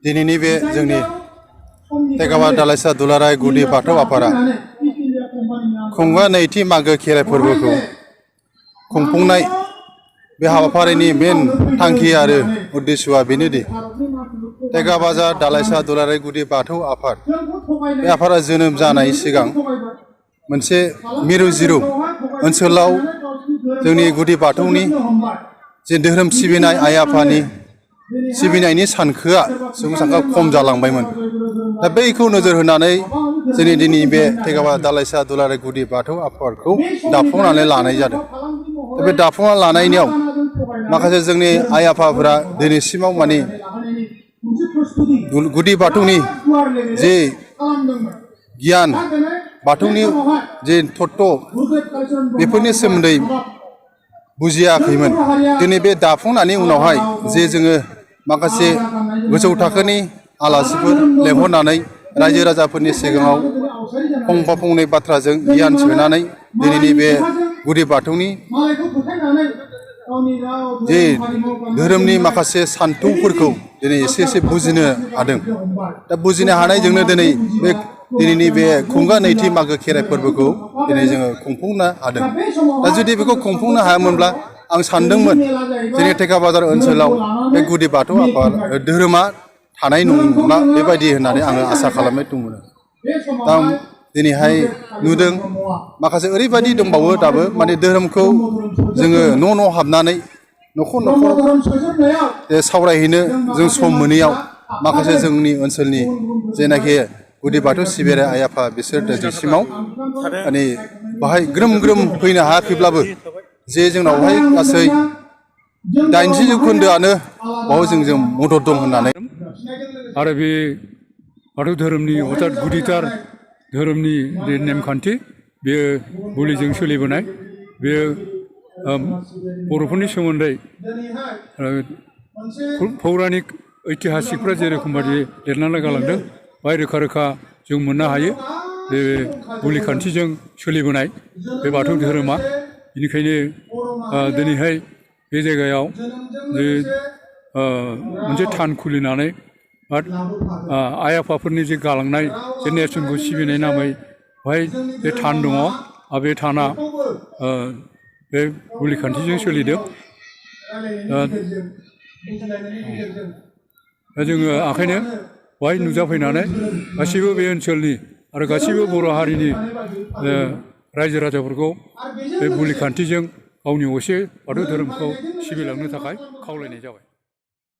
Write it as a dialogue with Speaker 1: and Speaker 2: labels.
Speaker 1: दिनैनि बे जोंनि तेगाबा दालाइसा दुलाराय गुदि बाथौ आफादा खुंगा नैथि मागो खेराइ फोरबोखौ खुंफुंनाय बे हाबाफारिनि मेन थांखि आरो उद्देश्यआ बेनोदि तेगाबाजार दालाइसा दुलाराय गुदि बाथौ आफाद बे आफादा जोनोम जानाय सिगां मोनसे मिरु जिरु ओनसोलाव जोंनि गुदि बाथौनि जे धोरोम सिबिनाय आइ आफानि सिबिनायनि सानखोआ सुबुं सानखोआ खम जालांबायमोन। दा बैखौ नोजोर होनानै जोंनि दिनै बे तेगाबा दालाइसा दुलाराय गुदि बाथौ आफादखौ दाफुंनानै लानाय जादों। दा बे दाफुंना लानायनियाव माखासे जोंनि आइ आफाफोरा दिनैसिमाव माने गुदि बाथौनि जे गियान बाथौनि जे तत्व बेफोरनि सोमोन्दै बुजियाखैमोन। दिनै बे दाफुंनायनि उनावहाय जे जोङो माखासे गोजौ थाखोनि आलासिफोर लेंहरनानै रायजो राजाफोरनि सिगाङाव फंफा फंनै बाथ्राजों गियान सोनानै दिनैनि बे गुदि बाथौनि जे धोरोमनि माखासे सान्थौफोरखौ दिनै एसे एसे बुजिनो हादों। दा बुजिनो हानायजोंनो दिनै बे दिनैनि बे खुंगा नैथि मागो खेराइ फोरबोखौ दिनै जोङो खुंफुंनो हादों। दा जुदि बेखौ खुंफुंनो हायामोनब्ला आं सानदोंमोन जोंनि तेगाबाजार ओनसोलाव बे गुदि बाथौ आफाद धोरोमा थानाय नंला बेबायदि होननानै आङो आसा खालामनाय दंमोन। दा दिनैहाय नुदों माखासे ओरैबायदि दंबावो दाबो माने धोरोमखौ जोङो न' न' हाबनानै न'खर न'खर सावरायहैनो जों सम मोनैयाव माखासे जोंनि ओनसोलनि जेनाखि गुदि बाथौ सिबियारि आइ आफा बिसोर दिनैसिमाव माने बाहाय ग्रोम ग्रोम फैनो हायाखैब्लाबो जे जोंनावहाय गासै 80 जौखोन्दोआनो बाव जों मदद दं होननानै
Speaker 2: आरो बे बाथौ धोरोमनि अर्थात गुदिथार धोरोमनि जे नेमखान्थि बेयो बुलिजों सोलिबोनाय बेयो बर'फोरनि सोमोन्दै पौराणिक ऐतिहासिकफ्रा जेरखम बायदि लिरनानै गालांदों बाय रोखा रोखा जों मोननो हायो बे बुलि खान्थिजों सोलिबोनाय बे बाथौ धोरोमा। बेनिखायनो दिनैहाय बे जायगायाव जे मोनसे थान खुलिनानै आइ आफाफोरनि जे गालांनाय जे नेरसोनखौ सिबिनाय नामै बेवहाय जे थान दङ आरो बे थाना बे बुलि खान्थिजों सोलिदों। दा जोङो ओंखायनो बेवहाय नुजाफैनानै गासैबो बे ओनसोलनि आरो गासैबो बर' हारिनि रायजो राजाफोरखौ बे बुलि खान्थिजों गावनि असे बाथौ धोरोमखौ सिबिलांनो थाखाय खावलायनाय जाबाय।